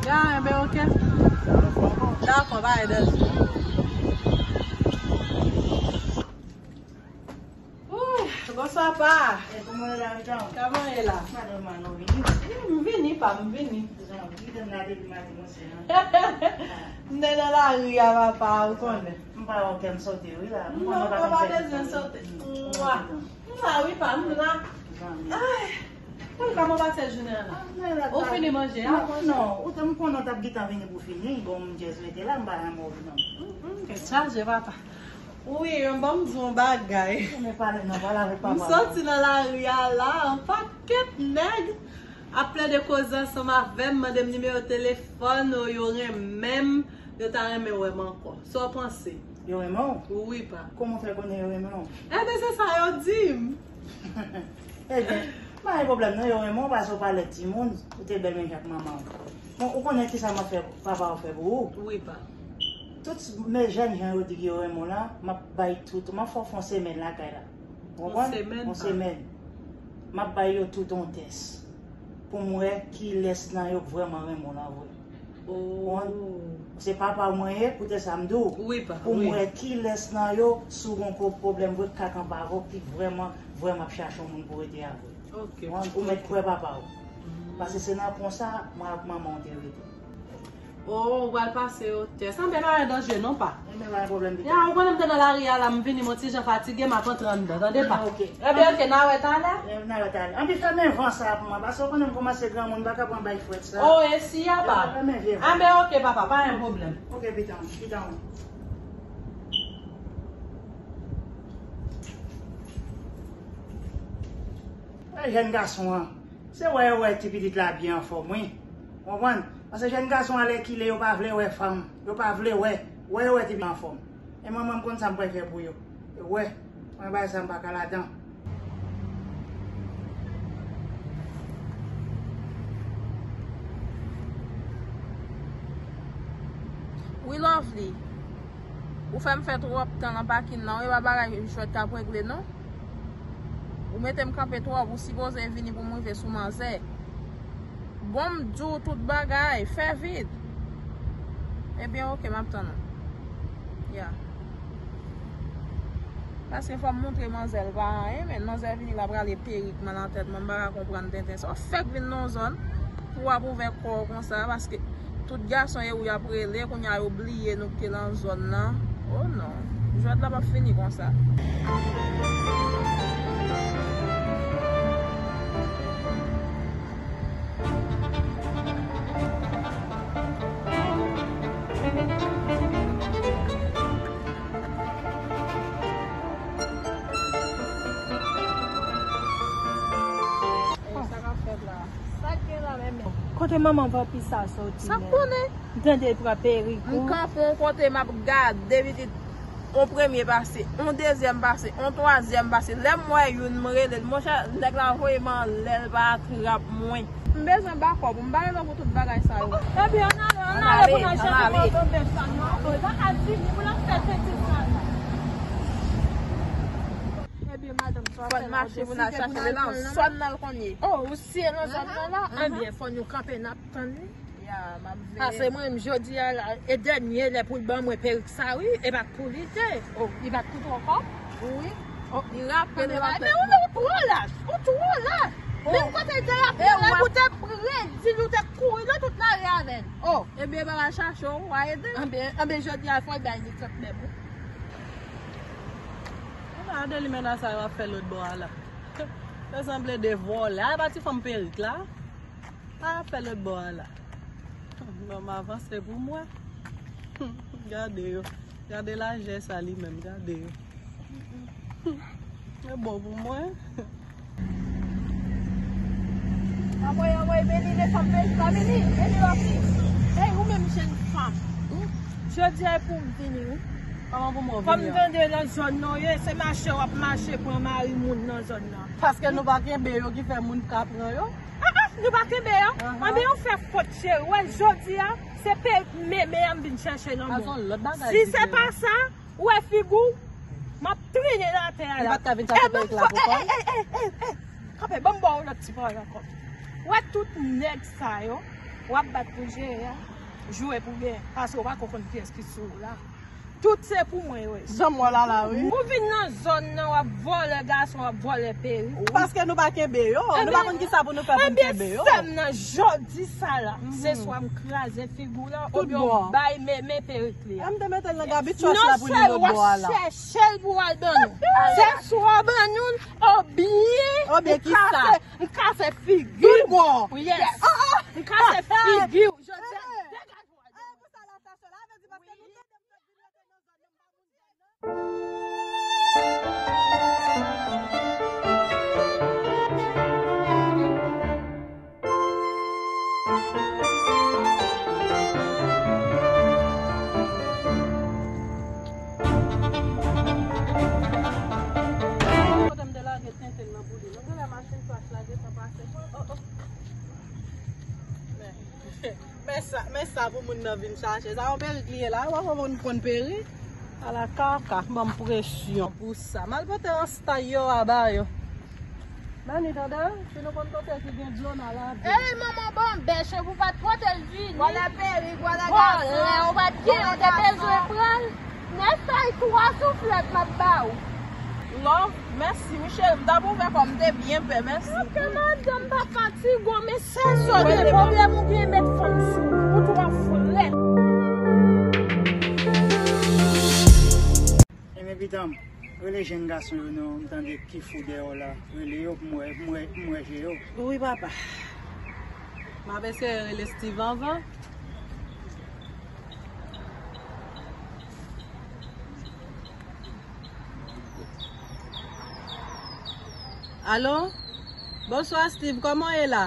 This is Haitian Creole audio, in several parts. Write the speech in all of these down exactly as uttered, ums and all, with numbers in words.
Ya, enben, oke. Dakò, pa gen danje. Ooh, bonswa, pa. E, kòman w ye la, Rita? Kòman w ye la? Madanm Manon vini. M vini, pa, m vini. Jan, m kite m la depi maten konsa, non? M te nan lari a, papa, ou konnen. M pa wè kè m sote, wi, la. M konnen w pa bezwen sote. Mwa. M la, wi, pa, m la. Ay, pou kòman w pase jounen an la? Ou fini manje a? Non, ou te, m konnen w t ap gentan vini pou fini. Bon, m just rete la, m pa janm wè w vini. Tèt chaje, papa. Wi, yon bon, m di yon bagay. Men pale, non, pale avèk papa. M soti nan lari a la, yon pakèt nèg ap plede koze ansanm avè m, mande m nimewo telefòn, yo renmen m, yo ta renmen wè m ankò. Sa w panse? Yo renmen w? Wi, pa. Kòman w fè konnen yo renmen w? Enben, se sa yo di m. Ebyen, pa gen pwoblèm non, yo renmen w paske w pa lèd timoun, ou te bèl menm jan ak manman w. Bon, ou konnen kisa m ap fè, papa w fè pou ou? Wi, pa. Tout me jèn jan yo di ki yo renmen w la, m ap bay tout, m ap fè w fè yon semèn lakay la. Ou konprann? Yon semèn, pa. Yon semèn. M ap bay yo tout yon tès. Pou m wè kilès nan yo k vrèman renmen w nan vre. Oh. Ou konprann? Se papa w mwen ye, koute sa m di w. Wi, pa. Pou m wè kilès nan yo, si w gen yon pwoblèm vre, k ak anba avè w, ki vrèman, vrèman ap chache yon moun pou rete avè w. Ok. Ou mèt kwè papa w. Paske se nan konsa, mwen ak manman w te rete. Oh, ou pral pase yo tès. Anben, pa gen danje non, pa. Enben, pa gen pwoblèm, pitit. Ya, ou konnen m te nan lari a la, m vini, m yon ti jan fatige, m ap antre anndan, tande, pa. Ok. Enben, ok, n a wè talè. N a wè talè. Anpi fèmen van sa pou mwen, paske ou konnen m kòmanse granmoun, m pa ka pran bay frèt sa. Oh, e si a, pa. Fèmen vye van. Enben, ok, papa, pa gen pwoblèm. Ok, pitit, pitit. E jèn gason an, se wè yo wè ti pitit la byen anfòm, wi. Konprann? Paske jèn gason alèkile, yo pa vle wè fanm. Yo pa vle wè. Wè yo wè ti pitit anfòm. E mwen, mwen, m konn sa m pral fè pou yo. Yo wè. Mwen, bagay sa, m pa ka ladan. Wi, Lovely. Ou fè m fè twòp tan nan pakin nan, wi, e pa bagay jwèt k ap regle, non. Ou mete m kanpe twòp, ou sipoze vini pou m rive sou manzè. Bon, m di w tout bagay, fè vit. Ebyen, oke, m ap tann ou. Ya. Paske fò m montre manzè l pa anyen, men manzè vini la prale perik mwen nan tèt mwen, m pa ka konprann tenten sa. W fèk vin nan yon zòn pou w ap ouvè kò w konsa, paske tout gason e ou y ap rele, kounye a yo bliye nou ki te nan zòn nan. Oh non, jwèt la p ap fini konsa. Sa k ap fèt la? Sa k gen la menm? Kote manman vanpi sa soti menm? Sa konnen? M tande l pran perik ou. M kanpe yon kote, m ap gade pitit. On premye pase, on dezyèm pase, on twazyèm pase. Lè m wè youn, m rele l. Monchè, nèg la voye m anlè, l pa trap mwen. M bezwen bakòp ou, m pa gen tan pou tout bagay sa yo. Ebyen, ann ale, ann ale pou n al chèche kote bèf sa nou ap voye. Pa ka vini pou n ap fè tenten sa la. Ebyen, madanm, sa w ap fè la, ou deside pou n al chache l nan zòn nan l konn ye. Oh, ou siye nan zòn nan la? Ebyen, fò nou kanpe, n ap tann li. Ya, m ap veye. Pase mwen menm jodi a la, e dènye lè pou l ban mwen perik sa wi, e pa t pou li te. Oh, li pa t koute w ankò? Wi. Oh, li rape l nan tèt mwen. Men ou, ou twò lach, ou twò lach. Menm kote l te rape w la, ou te predi l, ou te kouri nan tout lari avè l. Oh. Ebyen, pa al chache w, w a ede l. Anben, anben, jodi a, fò w bay li kòb menm wi. Gade limena sa yo ap fè lòt bò a la. Yo sanble de vòlè. A, e pa ti fanm perik la? A, fè lòt bò a la. Bon, m avanse pou mwen. Gade yo. Gade lajè sa li menm. Gade yo. E bon pou mwen. Anmwey, anmwey, vini, desann, vini, pa vini, vini, Lòfi. Ey, ou menm jèn fanm. Jodi a e pou m vini, wi. Kòman pou mwen vini? Kòm m tande nan zòn nan w ye, se mache w ap mache pran mari moun nan zòn nan. Paske nou pa kenbe yo ki fè moun ka pran yo. Ah, ah, nou pa kenbe yo. Anben, ou fè fòt, cheri. Wè, jodi a, se perik meme a m vin chèche nan men w. Si se pa sa, ou wè figi w, m ap trennen l atè a la. Li pa t ka vin chache perik la pou kò l? Ey, ey, ey, ey, ey. Kanpe, ban m ba w lòt ti pawòl ankò. Wè tout nèg sa yo, W ap bat pou jere a, joure pou genyen, paske w pa ko konn kiyès ki sou ou la. Tout se pou mwen yo ye. Janm wè la la, wi. Ou vin nan zòn nan, w ap vòlè gason, w ap vòlè perik. Paske nou pa kenbe yo, nou pa konn kisa pou nou fè pou n kenbe yo. Ebyen, sè m nan, jodi sa la, se swa m kraze figi w la, oubyen w bay Meme perik li a. M te mete l nan gabi chòch la pou li lòt bò a la. Non sèl w ap chèche l pou w al ban nou. Se swa w ban nou l, oubyen m kase, m kase figi w. Tout bon. Yes. M kase figi w. Jodi a, degaje w al ban nou. Kote m te lage tenten nan boudin. Nou genlè machin flash la gentan pase. Oh, oh. Men, men sa, men sa pou moun nan vin chache. Sa yon perik li ye la, w ap konn peri. Ala kaka, ban m presyon pou sa. M al pote yon stay yo a ba yo. Mani, tande, si nou konn kote ki gen dlo nan lave. Ey, manman banbèch, ou pa t pote l vini. Vòlè perik, vòlè gason. Vòlè, ou pa t gen, ou te bezwen pran l. Nèf ay twa souflèt m ap ba w. Love, mèsi, wi, cheri. M t ap ouvè kò m, m te byen pè, mèsi. Ok, madanm, pa fatige w, men sèl sa w gen pwoblèm, ou byen met fanm sou ou, ou twò frèt. Ebyen, pitanm, rele jenn gason yo non, m tande ki fou dèyè w la. Rele yo pou m wè, pou m wè, pou m wè je yo. Wi, papa. M ap eseye rele Steve anvan. Alo? Bonswa, Steve, kòman w ye la?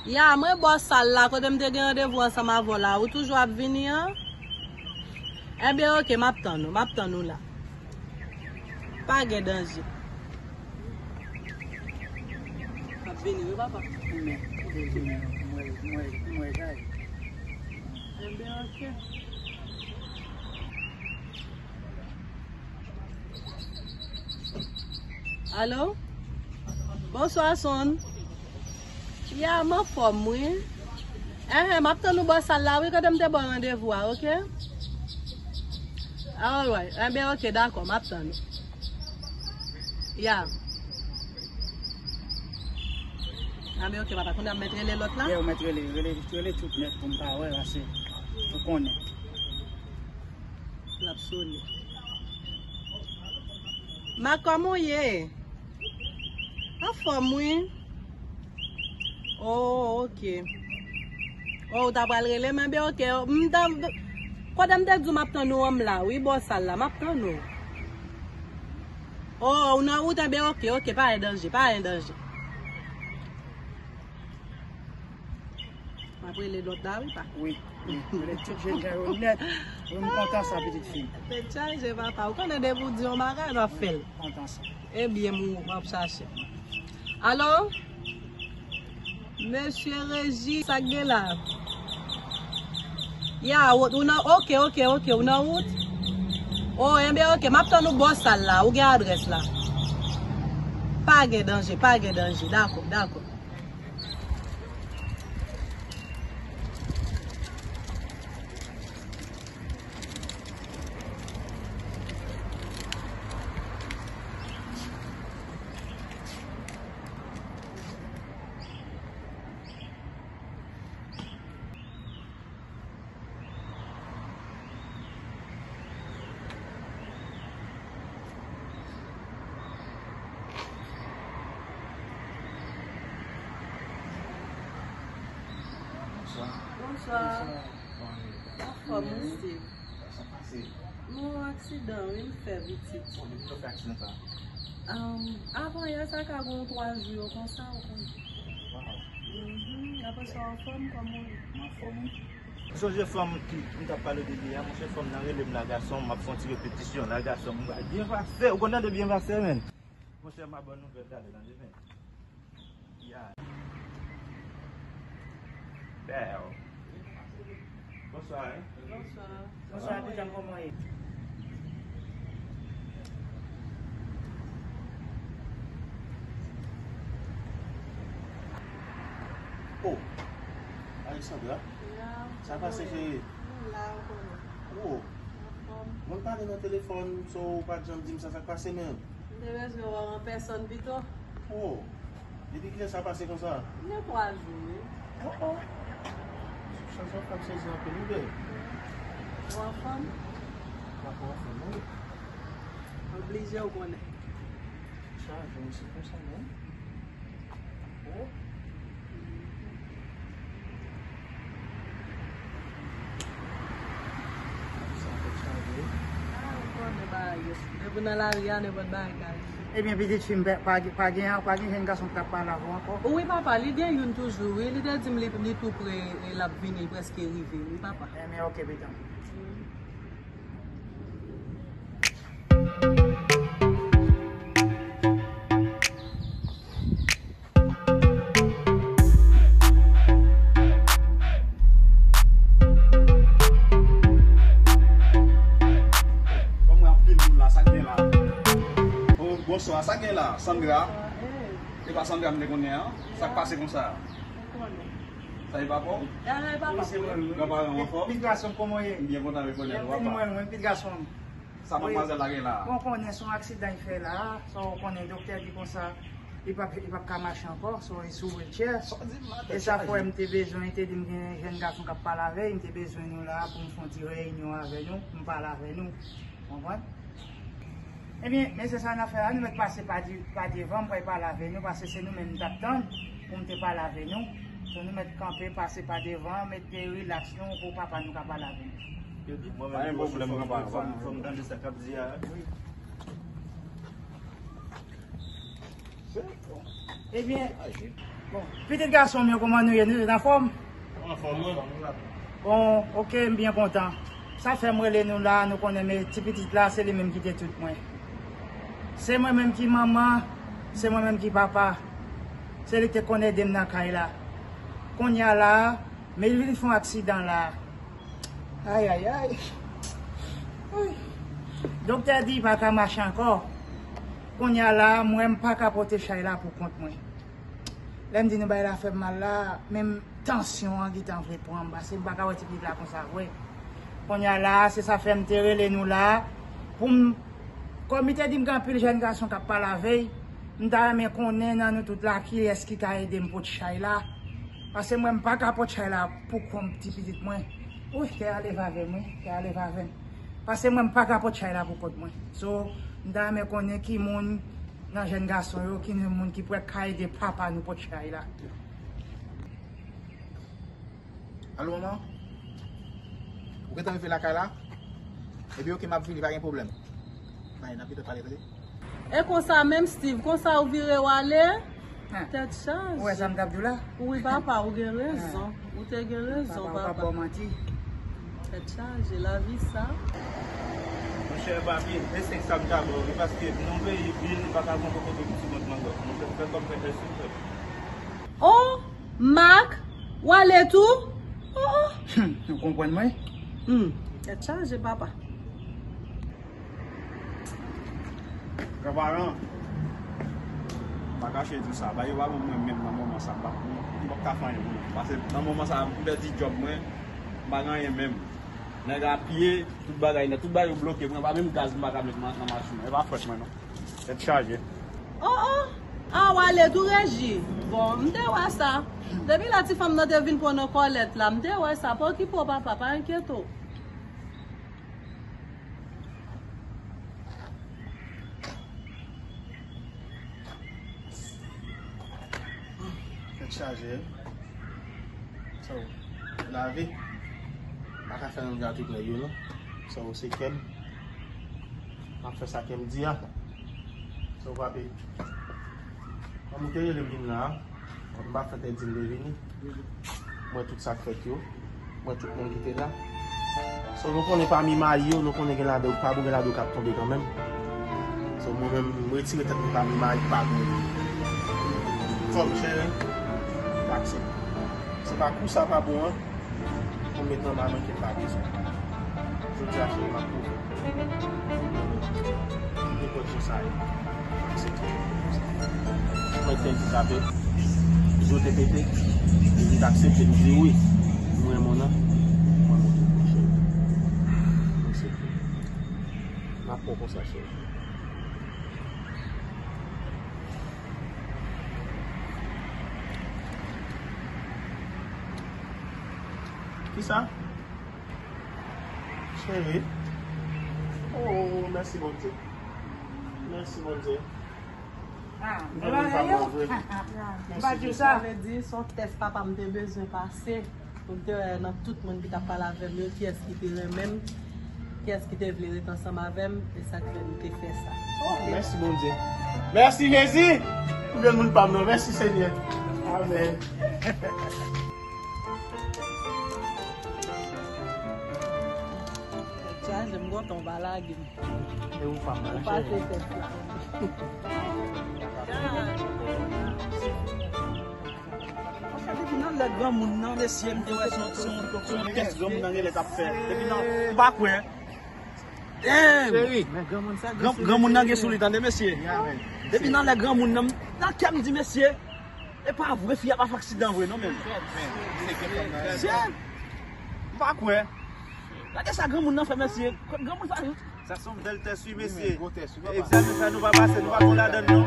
Ya, mwen bò sal la, kote m te gen randevou ansanm avè w la, ou toujou ap vini an? Enben, oke, m ap tann ou, m ap tann ou la. Pa gen danje. M ap vini, wi, papa. Men, mwen, mwen, mwen, mwen, mwen, enben, oke. Alo? Bonswa, Son. Ya, m anfòm, wi. Enhen, m ap tann ou bò sal la, wi, kote m te ba w randevou a, oke? Alright. Enben, oke, dakò, m ap tann ou. Ya. Enben, oke, papa, kounye a m mèt rele lòt la? Ya, ou mèt rele, rele, rele tout nèt pou m pa wè, pase ou konnen. L ap sone. Ma, kòman w ye? Anfòm, wi. Oh, oke. Oh, ou ta pral rele m, enben, oke. M ta, kote m te di w m ap tann ou an, m la, wi, bò sal la, m ap tann ou. Oh, ou nan wout, enben, oke, oke, pa gen danje, pa gen danje. M ap rele lòt la, wi, pa. Wi, wi. Rele tout jèn jan yo nèt. Wi, m kontan sa, pitit fi m. Tèt chaje, papa. Ou konnen depi w di yon bagay, w ap fè l. M kontan sa. Ebyen, m, m ap chache. Alo? Mesye Reji, sa k gen la? Ya, ou, ou nan, oke, oke, oke, ou nan wout? Oh, enben, oke, m ap tann ou bò sal la, ou gen adrès la. Pa gen danje, pa gen danje, dakò, dakò. Bonswa. Bonswa. Anfòm, mesye. Sa pase? Non, aksidan, wi, m fè pitit. Bon, depi lè w fè aksidan sa? Ahn, avan yè, sa ka gen yon twa jou yo konsa, ou konn. Waw. Mhm. Apre sa, w anfòm, kòman w ye? M anfòm, wi. Ou sonje fanm ki m t ap pale w de li a, monchè, fanm nan rele m la, gason m, m ap fè yon ti repetisyon la, gason m, byen pase, ou konn tande byen pase, menn. Monchè, m ap ban nouvèl talè, tande, menn. Ya. Bèl. Bonswa, wi. Bonswa. Bonswa, pitit, kòman w ye? Oh, Alexandra, sa pase, cheri? Mwen la, ou konnen. Oh, mwen pale nan telefòn, so ou pa t janm di m sa, sa k pase menm? M te bezwen wè w an pèsòn pito. Oh, depi kilè sa pase konsa? Gen twa jou, wi. Oh, oh. Sa, sa fè m sezi anpil, wi, bèl. Ou anfòm? M ap anfòm, wi. Oblije, ou konnen. Sa, jwenn se konsa, non? Oh. Sa fè chaje. Ah, ou konnen bagay yo. Depi w nan lari a, nenpòt bagay ka rive. Ebyen, pitit fi m, pa, pa, pa gen, pa gen jèn gason k ap pale avè w ankò? Wi, papa, li gen youn toujou, wi. Li te di m li, li tou pre, e l ap vini, li prèske rive, wi, papa. Ebyen, ok, pitit. Ban mwen anpil moun la, sa k gen la? Oh, bonswa, sa k gen la? Sandra? E pa Sandra m te konnen an? Sa k pase konsa? Sa e papa w? Granparan w anfòm? Pitit gason m, kòman w ye? M byen kontan rekonèt ou, papa. Mwen, mwen, pitit gason m. Sa manmwazèl la gen la a? Bon, konnen se yon aksidan li fè la a. So, ou konnen doktè di konsa, li p ap, li p ap ka mache ankò. So, li sou wheelchair. E sa fè m te bezwen, li te di m gen jèn gason k ap pale avè l, m te bezwen nou la a pou m fè yon ti reyinyon avè nou, pou m pale avè nou. Konprann? Ebyen, mesye, sa n ap fè la, nou mèt pase pa di, pa devan, m pral pale avè nou, paske se nou menm m t ap tann pou m te pale avè nou. So, nou mèt kanpe, pase pa devan, mete rilaks nou pou papa nou ka pale avè nou. Pa gen pwoblèm, papa, fò m tande sa k ap di a. Wi. Ebyen, bon, pitit gason m yo, kòman nou ye? Nou tout anfòm? Anfòm, wi. Bon, ok, m byen kontan. Sa fè m rele nou la, nou konnen, men ti pitit la, se li menm ki te tout mwen. Se mwen menm ki manman, se mwen menm ki papa. Se li ki te konn ede m nan kay la. Kounye a la, men li vin fè yon aksidan la. Ay, ay, ay. Ay. Doktè di li pa ka mache ankò. Kounye a la, mwen, m pa ka pote chay la pou kont mwen. Lè m di nou bagay la fè m mal la, menm tansyon an gentan vle pran m, paske m pa ka wè ti pitit la konsa vre. Kounye a la, se sa fè m te rele nou la, pou m, kòm li te di m gen anpil jèn gason k ap pale avè l, m ta renmen konnen nan nou tout la, kiyès ki ka ede m pot chay la. Paske mwen, m pa ka pot chay la pou kont ti pitit mwen. Wi, kè a leve avè m, wi, kè a leve avè m. Paske mwen, m pa ka pot chay la pou kont mwen. So, m ta renmen konnen ki moun nan jèn gason yo, ki moun ki prèt ka ede papa nou pot chay la. Alo, manman? Ou gentan rive lakay la? Ebyen, ok, m ap vini, pa gen pwoblèm. Bay, n ap gentan pale, tande. E konsa menm, Steve, konsa ou vire w ale? Tèt chaje. Ou wè sa m t ap di w la? Wi, papa, ou gen rezon. Ou te gen rezon, papa. Papa, ou p ap ba w manti. Tèt chaje, lavi sa. Monchè, papi, e se sa m ta ba w, wi, paske nan yon peyi vil, nou pa ka pran kokobe pou ti kont mangòt. Monchè, fè kòb fè fè silvouplè. Oh, Mak, w ale tou? Oh, oh. Ou konprann mwen? Hmm, tèt chaje, papa. Granparan, m pa kache di w sa, bagay yo pa bon pou mwen menm nan moman sa, m pa, m p ap ka fè anyen pou nou. Paske nan moman sa, m pèdi djòb mwen, m pa gen anyen menm. Nèg a piye, tout bagay nèt, tout bagay yo bloke, mwen pa menm gaz m pa ka met nan, nan machin nan, e pa fòt mwen non. Tèt chaje. Oh, oh! A, w ale tou, Reji? Bon, m te wè sa. Depi lè ti fanm nan te vin pran nan kòlèt la, m te wè sa. Pa okipe w, papa, pa enkyete w. Tèt chaje. So, lavi. M pa ka fè anyen ak tout nèg yo, non. So, se kè m. M ap fè sa kè m di a. So, papi. Kòm ou te rele m vin la a, m pa fè tèt di m te vini. M wè tout sa k fèt yo. M wè tout moun ki te la. So, nou konnen pami mayi yo, nou konnen gen ladan, pa bon gen ladan k ap tonbe kanmenm. So, mwen menm, m retire tèt mwen pami mayi k pa bon yo. Fò m cheri, m aksepte. Se pa kou sa pa bon an, pou m met nan men mwen ke m pa bezwen. Jodi a, cheri, m ap pwouve. Nenpòt jan sa ye. Se tou. Mwen te andikape. Zo te pete. T aksepte, m di wi. M renmen w nan. M renmen w tou, cheri. M aksepte. M ap pran konsa, cheri. Kisa? Cheri. Oh, mèsi Bondye. Mèsi Bondye. Ah, m renmen w pa mwen vre. Mèsi Jezi. Sa vle di, se yon tès papa m te bezwen pase. Pou m te wè nan tout moun ki t ap pale avè m yo, kiyès ki te renmen m, kiyès ki te vle ret ansanm avè m, e sa k fè m te fè sa. Oh, mèsi Bondye. Mèsi Jezi. Pou granmoun pa m nan. Mèsi Senyè. Amèn. Chaje m kontan w pa lage m. E ou pa mal, cheri. Paske depi nan lè granmoun nan, mesye, m te wè se yon, se yon, se yon tès granmoun nan genlè t ap fè. Depi nan, ou pa kwè. Damn! Cheri. Men granmoun sa gen Gran, sou li. Granmoun nan gen sou li, tande, mesye. Yeah, man. Depi nan lè granmoun nan, nan kè m di, mesye, e pa vre, fi a pa fè aksidan vre, non, men. Men, se gen fanm nan. Mesye, m pa kwè. Gade sa granmoun nan fè, mesye. Kot granmoun sa? Sa se yon bèl tès, wi, mesye. Wi, men, gwo tès, wi, papa. Egzamen sa nou pa pase, nou pa bon ladann, non.